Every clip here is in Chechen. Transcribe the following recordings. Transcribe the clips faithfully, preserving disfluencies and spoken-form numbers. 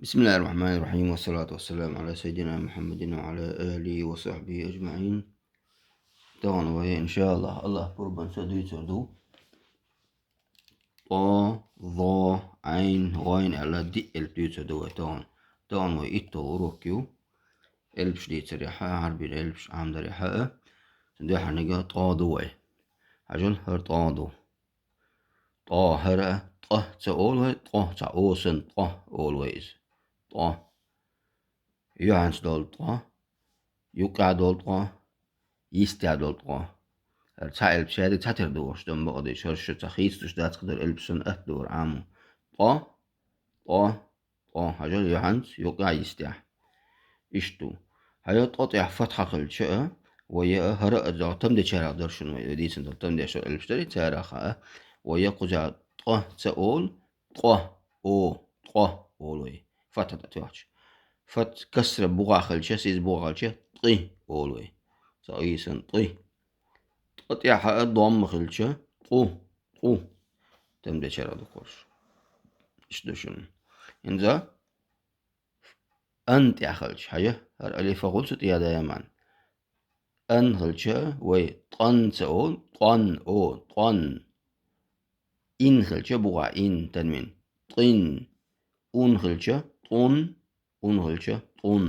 بسم الله الرحمن الرحيم، والصلاة والسلام على سيدنا محمد وعلى آله وصحبه أجمعين. Тахана вай, иншааллахӀ, АллахӀ пурбанца дуьйцур ду. Тхо, зо, Ӏайн, гӀайн аьлла диъ элп дуьйцур ду вай тахана. Тахана вай итталгӀа урок ю. Элпаш дийцарехьа, хьарбин элпаш Ӏамдарехьа а. Цун дуьхьарниг тхо ду вай. Хьажал, хӀара тхо ду. Тхо, хӀара тӀа ца олу вай, тхо ца, о санна тхо олу вай иза. Тхо. Юьхьанца долу тхо, юккъехь долу тхо, йистехь долу тхо. ХӀара цхьа элп шадерг цхьатера догӀуш, дан бакъдеш, хӀара шу цхьа хийцалуш дац кхидара элп санна атта догӀур Ӏамо. Тхо, тхо, тхо, хьажал, юьхьанца, юккъехь, йистехь. Иштта ду. Хьажал, тхо тӀехь фатхьа хилча а, вай а, хӀара а, догӀу там дечарах дара шуна вай, вай дийцина долу там деш элпаш дарий, царах а, вай а кхузахь тхо ца олу, тхо, о, тхо олу вай. Фатхьа тӀе тоьхча. Фат касра бухахь хилча, сиз бухахь хилча, тӀи олу вай. Ца ийсан тӀи. Тхо тӀехь а домма хилча, тху, тху. Там дечарах ду кхуш. Иштта ду шуна. ХӀинца ан тӀехь хилча, хьажа, хӀара алиф а гӀур цу тӀе а даиман. Ан хилча, вай тӀан ца олу, тӀан, о, тӀан. Ин хилча, бухахь ин, танвин. ТӀин. Ун хилча, тӀун, ун хилча, тӀун.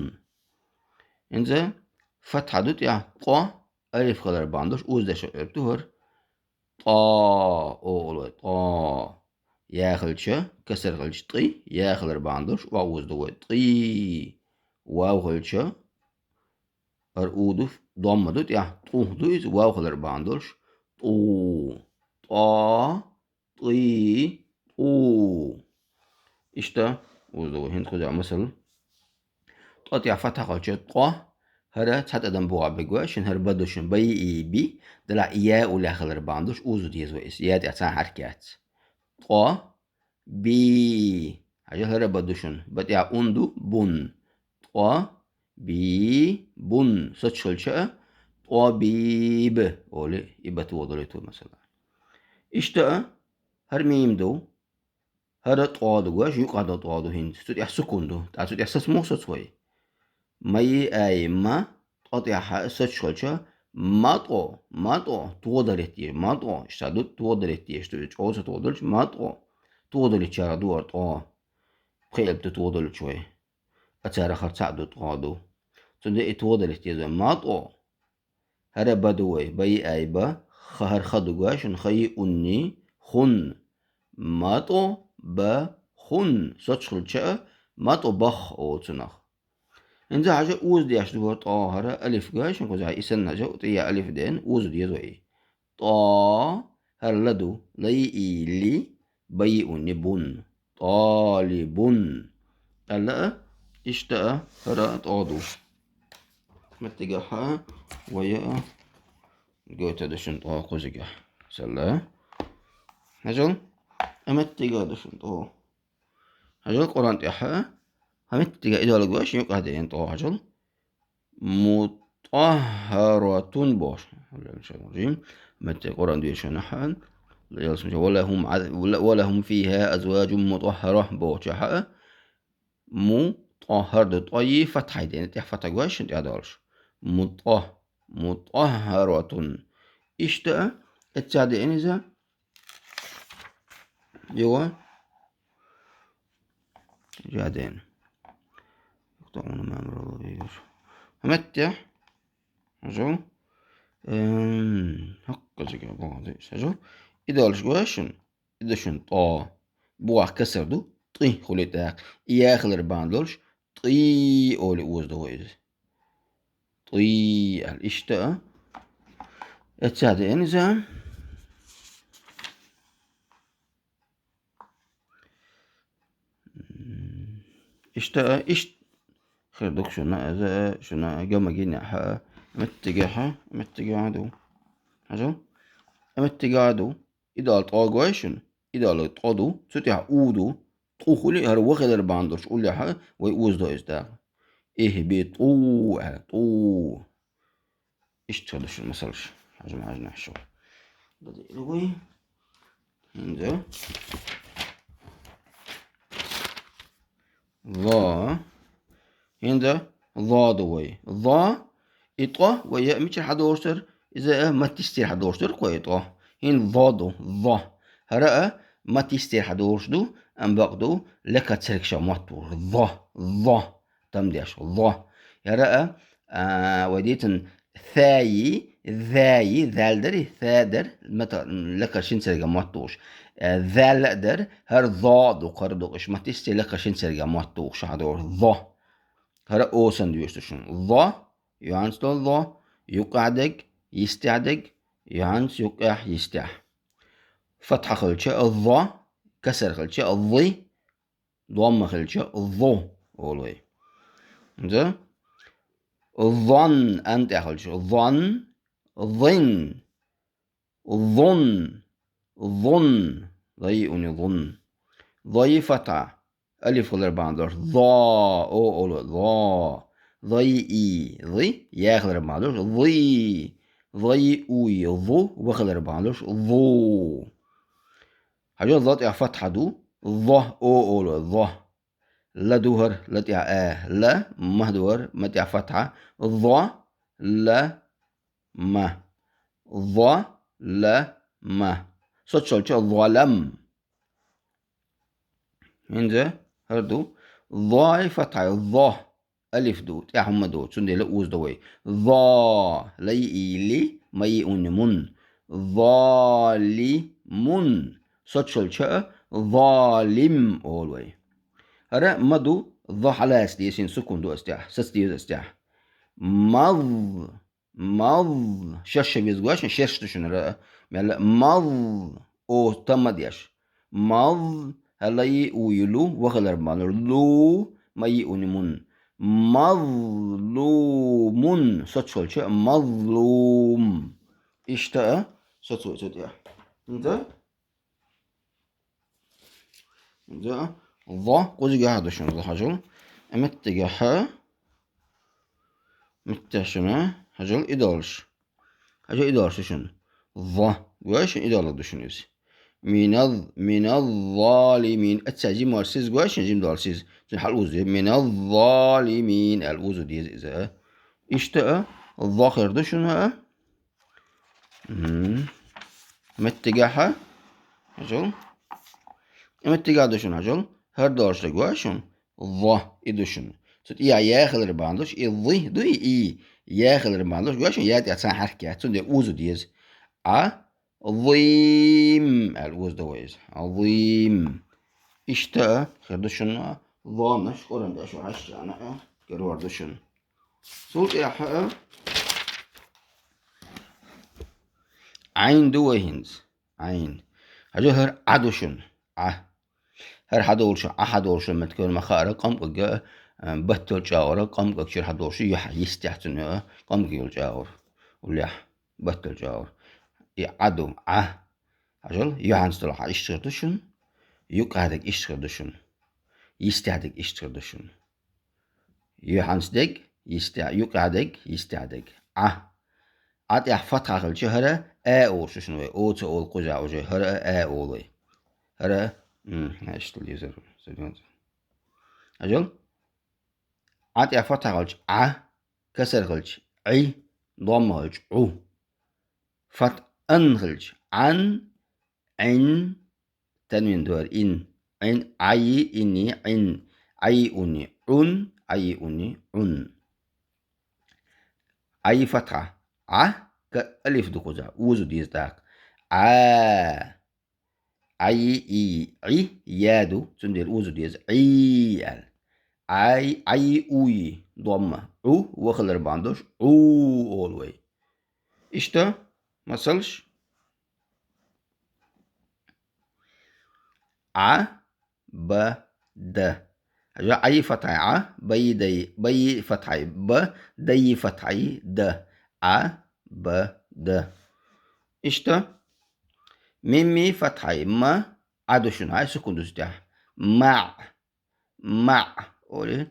ХӀинца фатхьа ду тӀехь, тхо, алиф хилар бахьана долуш, узу деш элп ду хӀара. ТӀа, о олу вай, тӀа. Я хилча, касра хилча, тӀи, я хилар бахьана долуш, охьа узу ду вай, тӀи. Вав хилча, хӀара у ду, домма ду тӀехь, тӀу ду иза, вав хилар бахьана долуш, тӀу. ТӀа, тӀи, тӀу. Иштта, узу ду вай, хӀинца кхузахь масал. Тхо тӀехь фатхьа хилча, тхо, хӀара цхьа тӀадам бухахь бегва, шуна хӀара ба ду шуна, бай и би, делахь я уллехь хилар бахьана долуш, узу деза вай иза, я тӀехь цхьа хьарка яц. Тхо, би. Хьажа, хӀара ба ду шуна, ба тӀехь ун ду, бун. Тхо, би, бун. Соцуш хилча а, тӀо, би, б олий, и ба тӀо долуьйту, масала. Иштта а, хӀара мим ду, хӀара тӀо ду, гой шуна, юккъехь долу тӀо ду хӀинца. Цу тӀехь сукун ду, тӀаккха цу тӀехь соц муха соцу вай? Ма и ай, ма, тӀо тӀехь соцуш хилча, матӀо, матӀо, тодалит деза, матӀо, иштта ду, тодалит деза, ду, чӀогӀа ца тодалча, матӀо, тодалитчарах ду хӀара тӀо. Пхи элп ду тодалуьйтуш вай. А царах хӀара цхьаъ ду, тӀо ду. Цундела и тодалит деза вай, матӀо. ХӀара ба ду вай, ба и ай ба, ха, хӀара ха ду, гой шуна, ха и ун ни, хун. МатӀо, ба, хун. Соцуш хилча а, матӀо бах олу цунах. ХӀинца хьажа, узу деш ду хӀара тӀо, хӀара алиф, гой шуна, кхузахь и санна хьажа, тӀе я алиф деана, узу деза вай. ТӀо, хӀара ла ду, ла и и ли, ба и ун ни, бун. ТӀалибун. Аьлла а, иштта а, хӀара а тӀо ду. Меттигехь а вай а гойтур ду шуна тӀо кхузахь. Салла. Хьажал, а меттигехь ду шуна тӀо. Хьажал, Къуръан тӀехь а, хӀара меттигехь и долу гой шуна, юккъехь деана тӀо, хьажал. МутӀаххӀаратун бохуш. Меттиг Къуръан доьшуш нахьан. Ялсмача, «ва лахум а-, ва лахум фихӀа азваджун мутӀаххӀара» бохучохь а, мутӀаххӀар ду, тӀо и фатхьа деана, тӀехь фатхьа гой шуна тӀедолуш. МутӀахь-, мутӀаххӀаратун. Иштта а, эццехь деана иза, Йо. Жаден. Юхтауна мамру вийгуш. Меттехь. Хьажал. Эм, хӀокхузахь боху, хьажал. И долуш гой шуна. И ду шуна тӀо. Бухахь касра ду. ТӀи хуьлу тӀаккха. И я хилар бахьана долуш, тӀи олий узу ду вай иза. ТӀи аьлла. Иштта а. Эццехь деана иза. Иштта а, иштта хир ду шуна, иза шуна гамагина хьа, меттигехь а, меттигехь а ду. Хьажал? Меттигехь а ду. И долу тӀо гой шуна? И долу тӀо ду, цу тӀехь у ду, тӀу хуьлу, хӀара ва хилар бахьана долуш уллехь а, вай узу до иза тӀаккха. ИхьбитӀу аьлла, тӀу. Иштта хир ду шуна масалш. Хьажа, хьажа, хьажа. ХӀинца. Зо. ХӀинца зо ду вай. Зо, и тӀо вай мичара хьадолуш дара? Иза а матта йистера хьадолуш дара-кх вай и тӀо. ХӀинца зо ду, зо. ХӀара а матта йистера хьадолуш ду, амма бакъ ду, лекха цергаш мотт ву. Зо, зо. Там деш, зо. ХӀара а, а, вай дийцина, саи, заи, зал дарий, са дара, мета-, лекха шин церга мотт вуш. Э, зал а дара, хӀара зо а ду, кхара ду, иш матта йистера лекха шин церга мотт вуш хьадолуш. Зо. ХӀара о санна доьшуш ду шуна. Зо, юьхьанца долу зо, юккъехь дерг, йистехь дерг, юьхьанца, юккъехь, йистехь. Фатхьа хилча а зо, касар хилча а зы, домма хилча зу олу вай. Зо. Зон, ан тӀехь хилча зон, зин, зун, зун, зайи уни зун. Зайи фатхьа. Алиф хилар бахьана долуш зо, о олу, зо. Зайи и, зы, я хилар бахьана долуш зы. Зайи уй, зу, ва хилар бахьана долуш зу. Хьажал, зо тӀехь фатхьа ду, зо, о олу, зо. Ла ду хӀара, ла тӀехь а, ла, ма ду хӀара, ма тӀехь фатхьа. Зо, ла, ма. Зо, ла, ма. Соцуш хилча золам. ХӀинца хӀара ду. Зой фатхьа, зо. Алиф ду, тӀехь хӀума ду, цундела узу ду вай. Зо, лайи и ли, майи уни мун. Золимун. Соцуш хилча а золим олу вай. ХӀара ма ду, зо хьалаца деза, сукун ду ас тӀехь, саца деза ас тӀехь. Маз, маз. Шерша веза гой шуна, шерш ду шуна хӀара а. Мел маз, о, тамма деш. Маз, хӀара лайи уй лу, ва хилар бахьана долуш лу, майи уни мун. Мазлумун. Соцуш хилча мазлум. Иштта а соцу вай цу тӀехь. ХӀинца? Зо, зо, кхузигахь а ду шуна зо, хьажал. Меттигахь а, меттигахь шуна, хьажал, и долуш. Хьажал, и долуш ду шуна. Зо, гой шуна, и долуш ду шуна иза. Миназ, миназ залимин. Аца жима долуш сиз гой шуна, жима долуш сиз. Цуьнан хьал узу. Миназ залимин аьлла узу деза иза. Иштта а, зо хир ду шуна а. Мгм. Меттигахь а, хьажал. Меттигахь ду шуна, хьажал. ХӀара долуш дерг вай шуна. Зо, и ду шуна. Цу тӀехь я хилар бахьана долуш, и зы ду и, и я хилар бахьана долуш, вай шуна я тӀехь цхьа хьарак яц, цундела узу деза. Ӏа, зим аьлла узу ду вай иза. Ӏазим. Иштта а хир ду шуна зонаш, Къуръан тӀехь шу хьаьжча а, кхерор ду шуна. Цул тӀаьхьа а Ӏайн ду вай хӀинца. Ӏайн. Хьажал, хӀара Ӏа ду шуна. Ӏа. ХӀара хьадолуш, Ӏа хьадолуш, меттиг ма хаара, къамкъага, а, баттал чӀагӀара, къамкъаг чуьра хьадолуш, юьхь йистехь цуьнан, а, къамкъаг йолу чӀагӀар. Уллехь, баттал чӀагӀар. И Ӏа ду, Ӏа. Хьажал, юьхьанца долу Ӏа иштта хир ду шуна, юккъехь дерг иштта хир ду шуна. Йистехь дерг иштта хир ду шуна. Юьхьанца дерг, йистехь, юккъехь дерг, йистехь дерг. Ӏа. Ӏа тӀехь фатхьа хилча, хӀара а олуш ду шуна вай. О ца олу кхузахь уже, хӀара а олу вай. ХӀара а, м, иштта лезар. Хьажал. Ӏа тӀехь фатхьа хилча, Ӏа, касар хилча, Ӏи, домма хилча, Ӏу. Фатхьа ан хилча, Ӏан, Ӏин, танвин дора, ин, Ӏин, Ӏайи, ини, Ӏин, Ӏайи, уни, Ӏун, Ӏайи, уни, Ӏун. Ӏайи фатхьа, Ӏа, ка-, алиф ду кхузахь, узу деза тӀаккха. Ӏа. Ӏайи, и, Ӏи, я ду, цундела узу деза, Ӏи аьлла. Ӏай, Ӏайи, уй, домма, Ӏу, ва хилар бахьана долуш, Ӏу олу вай. Иштта, масалш, Ӏа, ба, да. Хьажа, Ӏайи фатхьай Ӏа, байи дай, байи фатхьай ба, дайи фатхьай да. Ӏа, ба, да. Иштта, мими фатхьай ма, Ӏа ду шуна, хьай сукун ду цу тӀехь. МаӀ, маӀ, олий.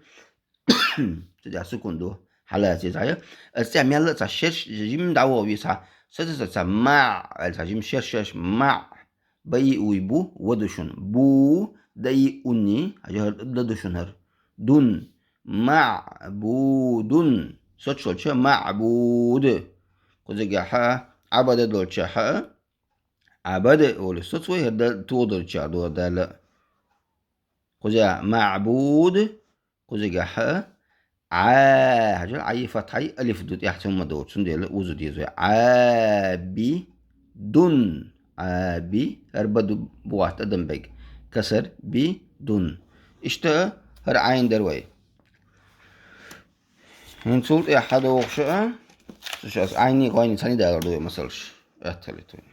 Цу тӀехь сукун ду, хьалаца иза хьая. Аса цӀе мелла а ца шерш, жим дӀавови ца, ца, ца, ца, маӀ, аьлла ца, жим шерш, шерш, маӀ. Байи уй бу, ва ду шуна. Бу, дайи уни, хьажа, хӀара да ду шуна хӀара. Дун. Маъбудун. Соцуш долча маъбуд. Кхузагахьа Ӏабада долча хьа. Ӏабада олу соц вай хӀара да-, ту долча ду дала. Кхуза маъбуд. Кхузагахьа Ӏа. Хьажал, Ӏайи фатхьай алиф ду тӀехь цумма доцун дела узу деза вай. Ӏаби. Дун. Ӏаби. ХӀара ба ду бугӀат адам бег. Касар би дун. Иштта хӀара Ӏайн дар вай. ХӀинца цул тӀехьа хьадогӀуш а, шу шас Ӏайни гӀойни цхьаьна далар ду вай масалш. Аьттали туй.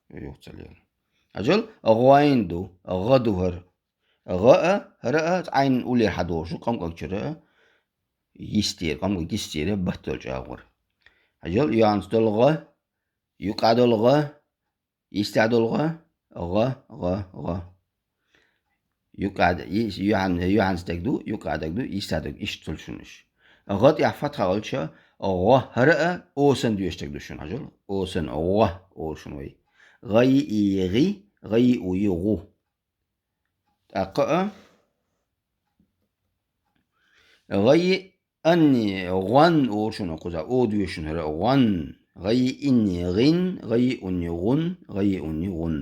Юх ца лела. Хьажал, гӀойн ду, гӀа ду хӀара. ГӀа а, хӀара а, Ӏайн уллера хьадогӀуш ду, къамкъагчара а, йистера, къамкъаг йистера, баттал чӀагӀор. Хьажал, юьхьанца долу гӀа, юкъа долу гӀа, йистехь долу гӀа, гӀа, гӀа, гӀа. Юкъа, и-, юьхьан-, юьхьанца даг ду, юкъа даг ду, йистехь даг, иштта цул шуна уьш. ГӀа тӀехь фатхьа хилча, гӀа, хӀара а, осан доьшург ду шуна, хьажал, осан, гӀа, олу шуна вай. ГӀа йиъ и гӀи, гӀа йиъ у и гӀу. ТӀаккха а, гӀа йиъ анни гӀан олу шуна кхуза, о доьшуш хӀара гӀан. ГӀа йиъ инни гӀин, гӀа йиъ унни гӀун, гӀа йиъ унни гӀун.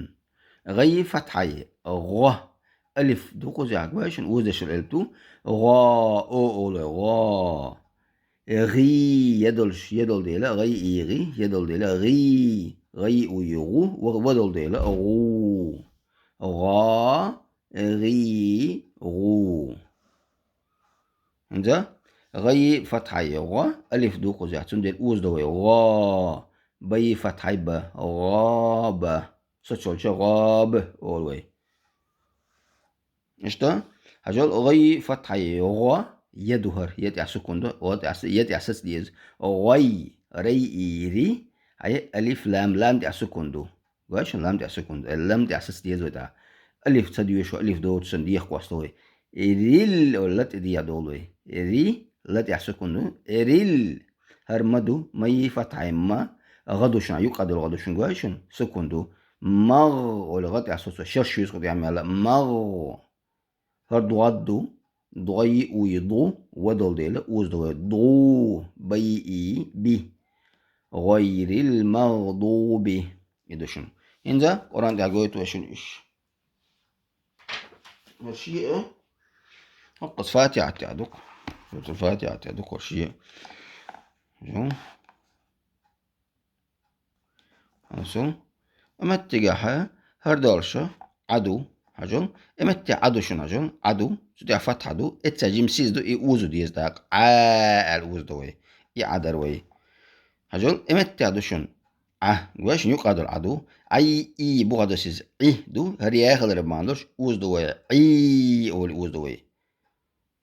ГӀа йиъ фатхьай гӀа. Алиф ду кхуза, гой шуна, узадешал алиф ду. ГӀа, о олу гӀа. ГӀи, я долуш, я долу дела, гӀа йиъ и гӀи, я долу дела, гӀи. ГӀа йиъ у и гӀу, ва, ва долу дела, гӀу. ГӀа, гӀи, гӀу. ХӀинца гӀа йиъ фатхьай гӀа, алиф ду кхуза, цундела узадо вай. ГӀа. Ба йиъ фатхьай ба. ГӀаба. Соцуш долча гӀаба олу вай. Иштта, хьажал, гӀа йиъ фатхьай гӀа, я ду хӀара, я тӀехь сукун ду, гӀа тӀехь са-, я тӀехь саца деза. ГӀой, рай и ри, хьай алиф лам, лам тӀехь сукун ду. Гой шуна, лам тӀехь сукун ду. Э, лам тӀехь саца деза вай тӀаккха. Алиф ца доьшу, алиф доцуш санна дехаш кхоссадо вай. Рил, о, ла тӀе дехьа долу вай. Ри, ла тӀехь сукун ду. Рил. ХӀара ма ду, ма йиъ фатхьай ма. ГӀа ду шуна, юкъа долу гӀа ду шуна, гой шуна, сукун ду. МагӀ, олу гӀа тӀехь соцуш, шерш юьйцу кху тӀехь мел а. МагӀ. ХӀара догӀа ду, догӀа йиъ у и ду, ва долу дела, узадо вай. Ду, ба йиъ и, би. ГӀойрил магӀдуби. И ду шуна. ХӀинца Къуръан тӀехь гойту вай шуна уьш. ХӀара шиъ а, хӀокхуза Фатихьат тӀехь ду-кх. Суратул Фатихьат тӀехь ду-кх хӀара шиъ а. Ю. Хьажал. И меттигехь хӀара долуш Ӏа ду, хьажал. И метте Ӏа ду шуна, хьажал. Ӏа ду. Цу тӀехь фатхьа ду. Эццехь жимма сиз ду, и узу деза тӀаккха. Ӏа аьлла узу ду вай. И Ӏа дар вай. Хьажал, и метте ду шуна Ӏа. Гой шуна, юкъа долу Ӏа ду. Ӏай и бухахь ду сиз, Ӏи ду. ХӀара яхилар бан долуш узу ду вай. Ӏи олу узу ду вай.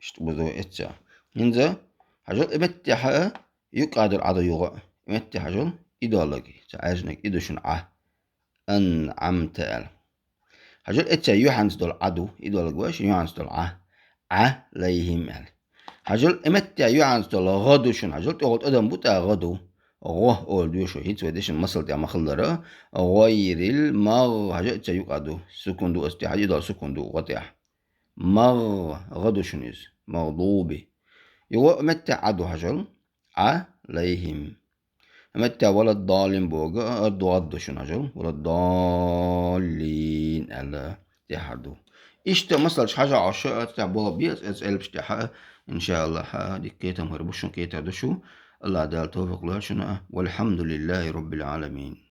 Иштта узу ду вай эццехь. ХӀинца, хьажал, и меттехь а юкъа долу Ӏа ду юха. И метте хьажал, и доллаг, ца Ӏаьржинарг, и ду шуна Ӏа. Анъамта аьлла. Хьажал, эццехь юьхьанца долу Ӏа ду, и доллаг вай шуна, юьхьанца долу Ӏа. Ӏалайхим аьлла. Хьажал, и метте юьхьанца долу гӀа ду шуна, хьажал, тӀехула тӀадам бу тӀаккха гӀа ду. ГӀо олу доьшу, хӀинца вай дешна масал тӀехь ма-хиллара. ГӀойрил магӀ, хьажал, эццехь юкъа ду. Сукун ду оцу тӀехь, и долу сукун ду гӀа тӀехь. МагӀ, гӀа ду шуна иза. МагӀдуби. Юха метте Ӏа ду, хьажал. Ӏалайхим. Метте валаддаллин боху, а, догӀа ду шуна, хьажал. Валаддаллин аьлла тӀехьара ду. Иштта масалш хьажа Ӏаш, а, тӀехь болу беза, эцу элпаш тӀехь, а, иншааллахь, а, дика кхетам хир бу шуна, кхетар ду шу. АллахӀ Дала тавфикъ лойла шуна. Валхьамдулиллахи роббил Ӏаламин.